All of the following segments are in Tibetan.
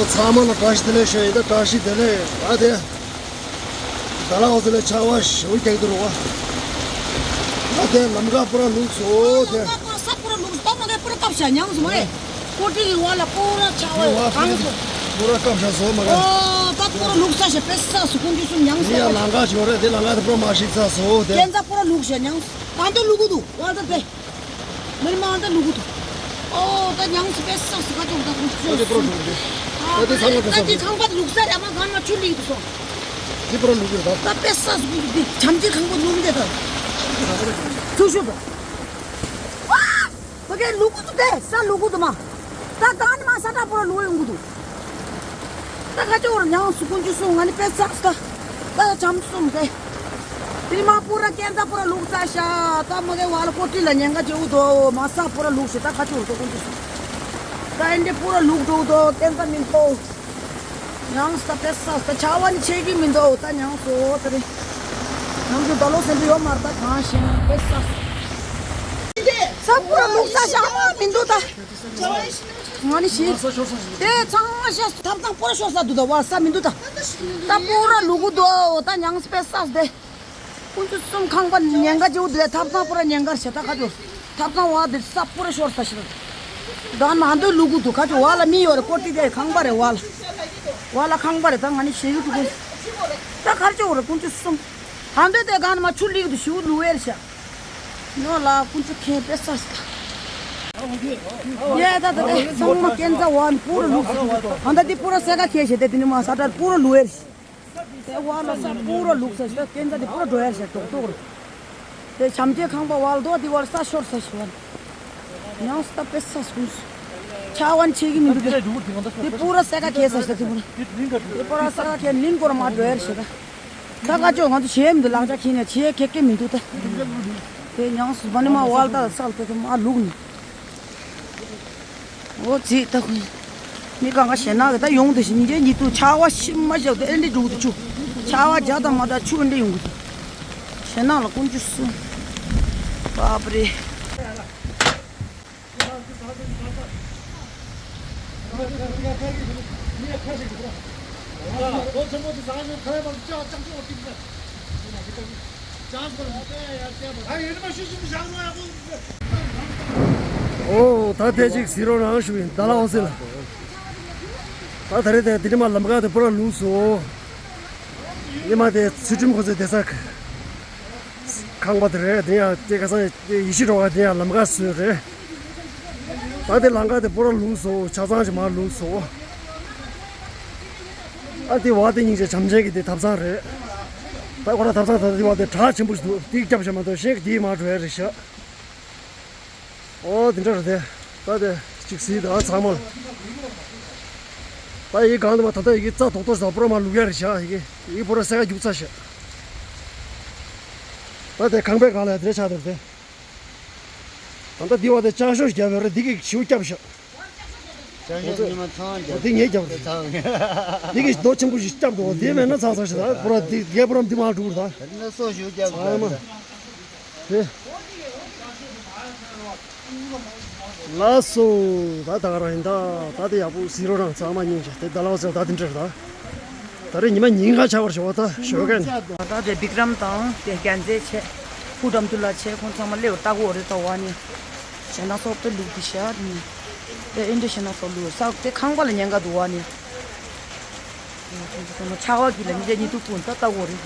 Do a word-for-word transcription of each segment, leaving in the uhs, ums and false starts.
ཚང་མ་ལ་བཀྲ་ཤིས་བདེ་ལེགས་ཞུ་ཡིན། ད་བཀྲ་ཤིས་བདེ་ལེགས། ཨ་དེ། ད་ལ་འོ་ཟེ་ལ་ཆར་པ་ཞེ་པོ་རྒྱག་འདུག་རོ། ཨ་དེ་ལམ་ཁ་པུ་ར་ལུག་སོ་དེ། ལམ་ཁ་པུ་ར་ས་པུ་ར་ལུག་ད་མ་གི་པུ་ར་བཀབ་བཞག་ཉང་སུ་མ་རེད། ཀོ་ཏི་གི་བ་ལ་པུ་ར་ཆར་པ་གང་སོ། པུ་ར་བཀབ་བཞག་སོ་མ་གི། ཨོ་ད་པུ་ར་ལུག་ས་ཞེ་པེ་ས་སུ་ཀུན་གྱི་སུ་ཉང་སུ། ཡ་ལམ་ཁ་ཞོ་རེད། དེ་ལམ་ཁ་དེ་པུ་ར་མ་ཤིག་ས་སོ་དེ། ཀན་ཛ་པུ་ར་ལུག་ཞེ་ཉང་སུ་ད་འདི་ལུག་གུ་འདུག་བ་ད་དེ། མི་མང་ད་ལུ་གུ་ཏུ། ཨོ་ད་ཉང་སི་པེ་ས་སི་ཁ་ཅོག་ད་ཀུན་ཅོ་སི། ད་དེ་ཚང་མ་ད་ད་དེ་ཁང་པ་ལུག་ས་ར་མ་གང་ན་ཆུ་ལིག་ཏུ་སོང་། དེ་པུ་ར་ལུག་གུ་ད། ད་པེ་ས་སི་ཀུན་ཅོ་དེ་བྱམས་ཅི་ཁང་པ་ལུག་འདེ་ད། ཆུ་ཤུ་ད། ཨ། ད་གེ་ལུ་གུ་ཏུ་དེ་ས་ལུ་གུ་ཏུ་མ། ད་གང་ནི་མ་ས་ད་པུ་ར་ལུ་ཡོང་གུ་ཏུ། ད་ཁ་ཅོག་ར་ཉང་སུ་ཀུན་ཅི་སུ་ང་ནི་པེ་ཙག་སུ་ད། ད་ཅམ་སུམ་དེ། དེ་མ་པུ་ར་ཀན་ཙ་པུ་ར་ལུག་ཙ་ཤ་ད་མ་གེ་བ་ལ་ཀོ་ཏི་ལ་ཉེན་ཁ་ཅེའུ་དོ་མ་ས་པུ་ར་ལུག་ཤ་ད་ཁ་ཅོག་ར་ཏོ་ཀུན་ཅི་སུ། ད་ཨེ་འདྲེ་པུ་ར་ལུག་འགྲོ་དོ་ཀན་ཙ་མིན་ཏོ། ཉང་སུ་ད་པེ་ཙག་སུ་ད་ཆར་པ་ནི་ཆེ་གི་མིན་ཏོ་ད་ཉང་སུ་ད་རེ། ཉང་སུ་ད་ལོ་སེ་འདྲེ་ཡོ་མར་ད་གང་ཤེས་པེ་ཙག་སུ། ས་པུ་ར་ལུག་ཙ་ཤ་མ་མིན་ཏོ་ད། ང་ནི་ཤི། དེ་ཚང་མ་ཤ་ཐབ་ཚང་པོ་ར་ཤོར་ས་འདུག་ད་བ་ས་མི་འདུག་ད། ད་པོ་ར་ལུ་གུ་འདུག་ད་ཉང་སི་པེ་ས་སི་དེ། ཀུན་ཅི་སུམ་ཁང་པ་ཉེན་ཁ་ཅིག་འདུག་ད་ཐབ་ཚང་པོ་ར་ཉེན་ཁ་ཤ་ད་ཁ་ཅོ། ཐབ་ཚང་བ་དེ་ས་པོ་ར་ཤོར་ས་ཤི། ད་ནང་དུ་ལུ་གུ་འདུག་ཁ་ཅོ་བ་ལ་མི་ཡོད་རེ་ཀོ་ཏི་དེ་ཁང་པ་རེ་བ་ལ། བ་ལ་ཁང་པ་རེ་ད་ང་ནི་ཤེས་ཡུལ་དུ་ཀུན། ད་ཁར་ཅོ་རེ་ཀུན་ཅི་སུམ། ད་འདོད་དེ་གང་ནི་མ་ཆུ་ལིག་དུ་ཤིའུ་ལུ་ཝེར་ཤ། ནོ་ལ་ཀུན་ཅི་ཁེ་པེ་ས་སི་ད། ཡེ་ད་ད་དེ་ཚང་མ་ཀན་ཙ་བ་ནི་པུ་ར་ལུག་ས། ཨ་ད་དེ་པུ་ར་སེ་ཀ་ཁེ་ཤེ་དེ་དེ་ནི་མ་ས་ད་པུ་ར་ལུ་ཝེར་ཤ། དེ་བ་ལ་ས་པུ་ར་ལུག་ས་ཤ་ཀན་ཙ་དེ་པུ་ར་འགྲོ་ཡར་ཤ་ཏོག་ཏོག་རེ། དེ་བྱམས་ཅན་ཁང་པ་བ་ལ་དོ་དེ་བ་ལ་ས་ཤོར་ས་ཤ་བ་ནི། ཉང་སི་ད་པེ་ས་སུ་ཤ་བ་ནི་ཆེ་གི་མི་འདུག་དེ། དེ་པུ་ར་སེ་ཀ་ཁེ་ས་ཤ་དེ་པུ་ར། དེ་པུ་ར་སེ་ཀ་ཁེ་ལིན་སྐོར་མ་འགྲོ་ཡར་ཤ་ད། ད་ཁ་ཅོ་ང་ཚོ་བྱེད་མི་འདུག་ལག་ཆ་ཁྱེར་ནས་བྱེད་ཁེ་ཁེ་མི་འདུག་ད། དེ་ཉང་སི་བ་ནི་མ་བ་ལ་ད་ས་ལ་དེ་མ་ལུག་ནི། འོ་ཙི་ད་ཁོ། མི་གང་ག་ཞེ་ན་གི་ད་ཡོང་དུ་ཞིང་རྒྱལ་ཉིད་དུ་ཆར་པ་ཤི་མ་བཞག་དུ་ཨེ་འདྲི་འགྲོ་གི་ཆུ། ཆར་པ་བརྒྱ་དང་མ་ད་ཆུ་ཨེ་འདྲི་ཡོང་གི་འདུག་ཞེ་ན་ལ་ཀུན་ཅི་སུ། པ་པ་རེ། ཨོ་ད་ལྟའི་ཅིག་ཟི་རོ་རང་ཞུ་ཡིན་ད་ལ་འོ་ཟེར་ལ། ད་ད་རེས་དེ་དེ་ནི་མ་ལམ་ཁ་དེ་པུ་ར་ལུག་སོ། ཉི་མ་དེ་ཚུལ་ཁྲིམས་ཁོ་ཚོའི་བསྡད་ས། ཁང་པ་དེ་རེད་དེ་ཡང་དེ་ཁ་སང་ཡེ་ཤེས་སྒྲོལ་དཀར་དེ་ཡང་ལམ་ཁ་བཟོས་རེད། ད་དེ་ལམ་ཁ་དེ་པུ་ར་ལུག་སོ་ཆ་ཚང་ཞིག་མ་ལུག་སོ། ཨ་དེ་བ་དེ་སྙིང་རྗེ་བྱམས་ཆེན་གྱི་དེ་ཐབ་ཚང་རེད། ད་ཁོ་ར་ཐབ་ཚང་ད་དེ་བ་དེ་གྲགས་ཆེན་པོ་ཞིག་འདུག་དེ་སྐྱབས་བྱ་མ་གཏོགས་གཞན་གྱི་དེ་མ་འགྲོ་ཡ་རེད་ཤག་ཨོ་དེ་འདྲ་རེད་དེ། ད་དེ་གཅིག་སྲིད་ད་ཚང་མ། ད་ཡི་གང་དུ་མ་ད་ལྟ་ཡི་རྩ་ཏོག་ཏོག་ཞིག་ད་པུ་ར་མ་ལུག་ཡ་རེད་ཤག་ཡི་ཡི་པུ་ར་སེ་ཀ་རྒྱུག་ཚ་ཤག་ད་དེ་ཁང་པའི་སྒང་ལ་དེ་ཆགས་འདུག་དེ། ད་ལྟ་འདི་བ་དེ་ལྕགས་ཤོག་བརྒྱབ་ཡོད་རེད་འདི་གི་ཞིའུ་བརྒྱབ་ཤག་ལྕགས་ཤོག་ཉི་མ་ཚང་བརྒྱབ། འདི་ངས་བརྒྱབ་རེད། ཚང་བརྒྱབ། འདི་གི་རྡོ་ཆེན་པོ་ཞིག་བརྒྱབ་འདུག་འདི་མེད་ན་ཚང་ཚང་ཞིག་ད་པུ་ར་འདི་རྒྱབ་པུ་ར་འདི་མ་འགྲུབ་རེད་ད། ད་ནི་སོ་ཞིའུ་བརྒྱབ་ཚང་མ། རེད། ལགས་སོ། ད་ད་ག་རང་ཡིན་ད། ད་དེ་ཡག་པོ་ཟིག་རོ་རང་ཚང་མ་སྙིང་རྗེ་དེ་ད་ལགས་སོ་ད་དེ་འདྲ་རེད་ད། ད་རེས་ཉི་མ་ཉིན་གང་ཆགས་པར་ཞོག་ད་ཞོག་གན། ད་དེ་བི་ཀྲམ་དང་དེ་རྒྱལ་མཚན་ཆེ། ཕུ་འགྲམ་དུ་ལ་ཆེ་ཁོང་ཚང་མ་སླེབས་ལྟ་གོ་རེད་ད་བ་ནི། ཞེ་ན་སོགས་དཔེ་ལུག་དེ་ཤ་ནི། དེ་ཨེ་འདྲ་ཞེ་ན་སོགས་ལུག་ས་དེ་ཁང་པ་ལ་ཉེན་ཁ་འདུག་བ་ནི། ཆར་པ་གི་ལ་མི་རེ་གཉིས་ཐུག་ཕུང་ད་ལྟ་བོ་རེད།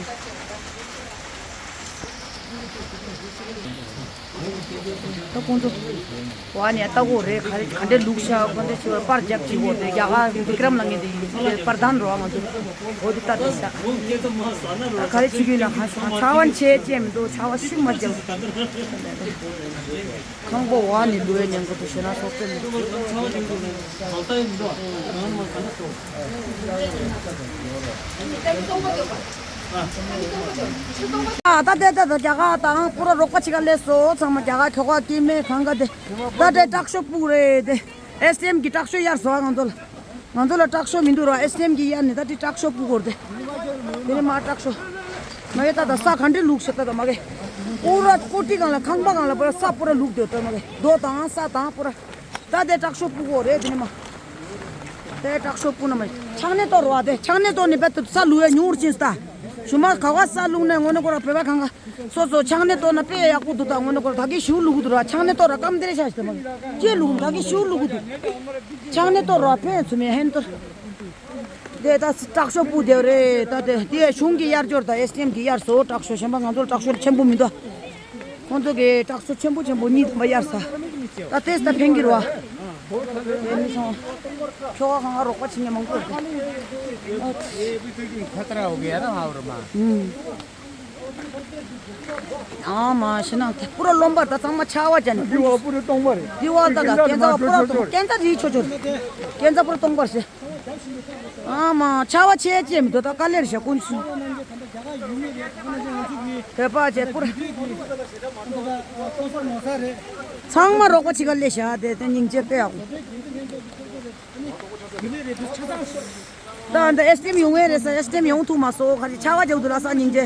ད་ཁོང་ཚོ་བ་ནས་ལྟ་བོ་རེད། ག་རེ་ག་འདྲའི་ལུག་ཤ་ཁོང་ཚོ་ཞིག་པར་རྒྱབ་ཅིག་བོ་དེ་རྒྱ་གར་བི་ཀྲམ་ལ་ངེས་དེ་ཡིན་པར་དང་རོ་ང་ཚོ་འོ་དེ་ལྟ་དེ་ཤ་ད་ག་རེ་བྱེད་རྒྱུ་ན་ཧ་ཤང་ཆར་པ་ཆེ་ཅན་མི་འདུག་ཆར་པ་ཤུགས་མ་རྒྱབ། ཁང་པ་བ་ནི་ལུས་ཉན་གོ་དུ་ཞེ་ན་སོགས་པའི་ལུགས། ཨ་ད་དེ་ད་ད་རྒྱ་གར་དང་པུ་ར་རོགས་པ་ཅིག་ག་སླེབས་སོ་ཚང་མ་རྒྱ་གར་ཁྱོ་ག་སྐྱེ་དམན་གང་ག་དེ་ད་དེ་དྲག་ཤོས་སྤུ་རེད་དེ་ཨེ་སི་ཨེམ་གི་དྲག་ཤོས་གཡར་སོ་ང་ཚོ་ལ། ང་ཚོ་ལ་དྲག་ཤོས་མི་འདུག་ར་ཨེ་སི་ཨེམ་གྱི་གཡར་ནས་ད་དེ་དྲག་ཤོས་སྤུ་གོར་དེ། དེ་ནས་མ་དྲག་ཤོས། མ་གི་ད་ད་ས་ག་འདྲེ་ལུག་ཤ་ད་ད་མ་གི། པུ་ར་ཀོ་ཏི་གང་ལ་ཁང་པ་གང་ལ་པུ་ར་ས་པུ་ར་ལུག་དེ་ད་མ་གི་རྡོ་དང་ས་དང་པུ་ར། ད་དེ་དྲག་ཤོས་སྤུ་གོ་རེད་དེ་ནས་མ། དེ་དྲག་ཤོས་སྤུ་ན་མ་ཆང་ནས་གཏོར་བ་དེ་ཆང་ནས་གཏོར་ནས་བེད་དུ་ས་ལུ་ཡ་ཉུང་རུ་ཕྱིན་སྟ། ཞུ་མ་ག་བ་ས་ལུང་ནས་ངོ་ནས་ཁོ་ར་བོད་པ་གང་ག་སོ་སོ་ཆང་ནས་གཏོར་ན་དཔེ་ཡག་པོ་འདུག་ད་ངོ་ནས་ཁོ་ར་ད་གི་ཞུ་ལུ་གུ་འདུག་ར། ཆང་ནས་གཏོར་ར་ཀམ་དེ་རེ་ཤ་ཞིག་དེ་མ་ཅེ་ལུ་གུ་ད་གི་ཞུ་ལུ་གུ་འདུག་ཆང་ནས་གཏོར་ར་ཕན་ཚུ་མེ་ཧན་གཏོར། དེ་ད་དྲག་ཤོས་སྤུ་དེ་རེད། ད་དེ་དེ་གཞུང་གི་གཡར་སྦྱོར་དང་ཨེ་སི་ཀེམ་གི་གཡར་སོ། དྲག་ཤོས་གཞན་པ་ང་ཚོར་དྲག་ཤོས་ཆེན་པོ་མི་འདུག་ཁོང་ཚོ་གི་དྲག་ཤོས་ཆེན་པོ་ཆེན་པོ་གཉིས་དམ་པ་གཡར་ས། ད་དེས་ད་ཕན་གྱི་རེད་བ། དེ་མི་སོང་། ཁྱོ་ག་གང་ག་རོགས་པ་བྱེད་མཁན་མང་པོ་ཡོད་དེ། ཁ་ཏ་ར་འོ་གི་ཡ་ད་ཧ་བར་མ། ཨ་མ་ཤི་ན་དེ་པུ་ར་རློན་པ་ད་ཚང་མ་ཆར་པ་ཅན། འདི་བ་པུ་ར་སྟོང་པ་རེད། འདི་བ་ད་ད་སྐས་འཛེག་པུ་ར་སྟོང་། སྐས་འཛེག་རི་ཆོ་ཆོ་རེད། སྐས་འཛེག་པུ་ར་སྟོང་པ་རེད། ཨ་མ་ཆར་པ་ཆེ་ཆེ་མི་འདུག་ད་དཀའ་ལས་རེད་ཤག་ཀུན་སུ། བོད་པ་ཆེ་པུ་ར། ཚང་མ་རོགས་པ་བྱེད་ག་སླེབས་ཤག་དེ་དེ་སྙིང་རྗེ་དཔེ་ཡག་པོ། ད་འདི་ཨེ་སི་ཀེམ་ཡོང་ངེས་རེད་ས། ཨེ་སི་ཀེམ་ཡོང་ཐུབ་མ་སོང་། ཁ་ཅིག་ཆར་པ་རྒྱག་འདུག་ལ་ས་སྙིང་རྗེ།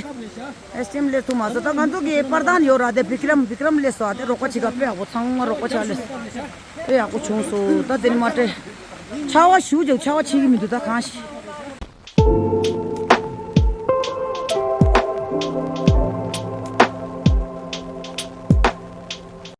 ཨེ་སི་ཀེམ་སླེབས་ཐུབ་མ་སོང་། ད་ང་ཚོ་གི་པར་ཐང་ཡོད་ར། དེ་བི་ཀྲམ་བི་ཀྲམ་སླེབས་སོང་། དེ་རོགས་པ་བྱེད་ག་དཔེ་ཡག་པོ། ཚང་མ་རོགས་པ་བྱེད་ག་སླེབས་སོང་། དཔེ་ཡག་པོ་བྱུང་སོང་། ད་དེ་ནི་མ་སྤྲད། ཆར་པ་ཞུ་རྒྱག་ཆར་པ་ཆེ་གི་མི་འདུག་ད་གང་ཤི།